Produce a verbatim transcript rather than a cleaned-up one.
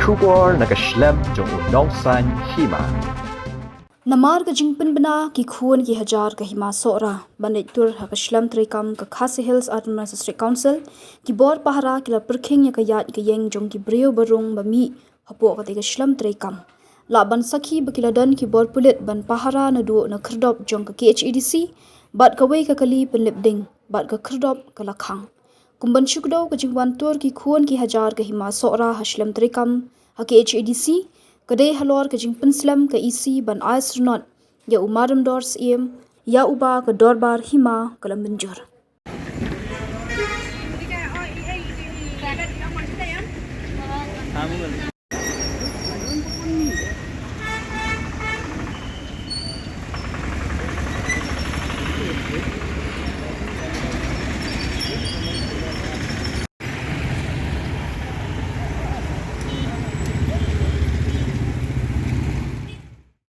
Khubor na ka shlem jong u nongsan hima. Namar ka jingpynbna ki khun ki hajar ka hima Sohra ban leit tur ha ka shlem treikam ka Khasi Hills Autonomous District Council, ki bor pahara ki la pyrkhing ïa ka ïaid ka ïeng jong ki briew barung ba mih hapoh katei ka shlem treikam. Lah ban sakhi ba ki la don ki bor pulit ban pahara naduh na khyrdop jong ka K H A D C, bad kawei ka kali pynlip ding, bad ka khyrdop ka la khang. Kum ban shu kdew ka jingwan tur ki khun ki hajar ka hima Sohra ha shlem treikam ha K H A D C, ka dei halor ka jingpynslem ka E C ban ai syrnod ïa u Marimdor Syiem, ïa uba ka dorbar hima ka la mynjur.